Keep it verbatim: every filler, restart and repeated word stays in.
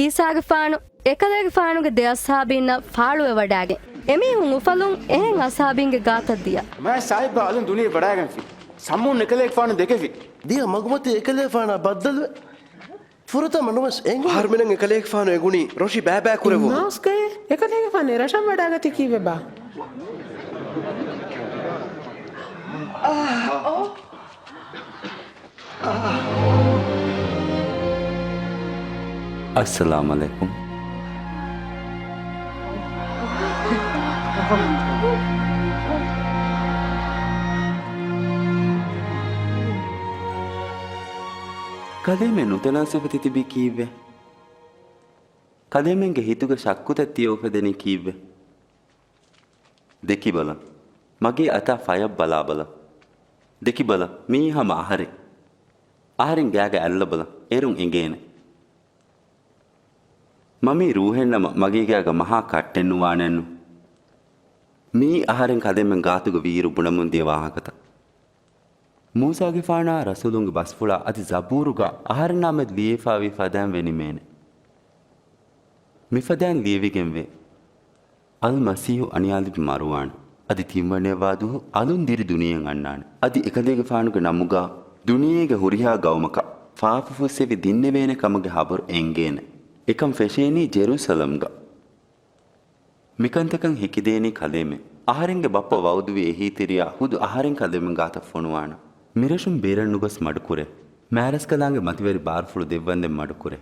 އީސާގެފާނު އެކަލޭގެފާނުގެ ދެ އަޞްޙާބީންނަށް ފާޅުވެވަޑައިގެން، އެމީހުން އުފަލުން އެހެން އަޞްޙާބީންގެ ގާތަށް ދިޔަ. މާތް ސާހިބާ އަލުން ދުނިޔެ ވަޑައިގެންފި. ސަމޫން އެކަލޭގެ ފާނު ދެކެފި. ދިޔަ މަގުމަތީ އެކަލޭގެފާނާ ބައްދަލުވެ. ފުރަތަމަ ނުވެސް އެނގުނު. އަހަރުމެނަށް އެކަލޭގެފާނު އެނގުނީ ރޮށި ބައިބައި ކުރެވުމުން. އިންނާސްގައި އެކަލޭގެފާނު އެ ރަށަށް ވަޑައިގަތީ ކީއްވެބާ؟ އައްސަލާމް ޢަލައިކުމް. ކަލޭމެން ނުތަނާސަބަތި ތިބީ ކީއްވެ؟ ކަލޭމެންގެ ހިތުގަ ޝައްކުތައް ތިޔަ އުފެދެނީ ކީއްވެ؟ ދެކިބަލަ. މަގޭ އަތާ ފަޔަށް ބަލާބަލަ. ދެކިބަލަ. މިއީ ހަމަ އަހަރެއް. އަހަރެން ގާގަ އަތްލަބަލަ. އޭރުން އެނގޭނެ. މަ މީ ރޫހެއްނަމަ މަގޭ ގާގަ މަހާ ކައްޓެއް ނުވާނެއްނު. މިއީ އަހަރެން ކަލޭމެން ގާތުގަ ވީއިރު ބުނަމުން ދިޔަ ވާހަކަތައް. މޫސާގެފާނާ ރަސޫލުންގެ ބަސްފުޅާ އަދި ޒަބޫރުގަ އަހަރެންނާމެދު ލިޔެފާވި ފަދައިން ވެނިމޭނެ. މިފަދައިން ލިޔެވިގެންވޭ. އަލްމަސީޙު އަނިޔާލިބި މަރުވާނެ. އަދި ތިންވަނަޔަށްވާ ދުވަހު އަލުން ދިރި ދުނިޔެއަށް އަންނާނެ. އަދި އެކަލޭގެފާނުގެ ނަމުގަ ދުނިޔޭގެ ހުރިހާ ގައުމަކަށް ފާފަ ފުއްސެވި ދިންނެވޭނެ ކަމުގެ ހަބަރު އެނގޭނެ. އެކަން ފެށޭނީ ޖެރުސަލަމްގަ. މިކަންތަކަށް ހެކިދޭނީ ކަލޭމެން. އަހަރެންގެ ބައްޕަ ވައުދުވި އެހީތެރިޔާ ހުދު އަހަރެން ކަލޭމެން ގާތަށް ފޮނުވާނަން. މިރަށުން ބޭރަށް ނުގޮސް މަޑުކުރޭ. މާތްރަސްކަލާނގެ މަތިވެރި ބާރުފުޅު ދެއްވަންދެން މަޑުކުރޭ.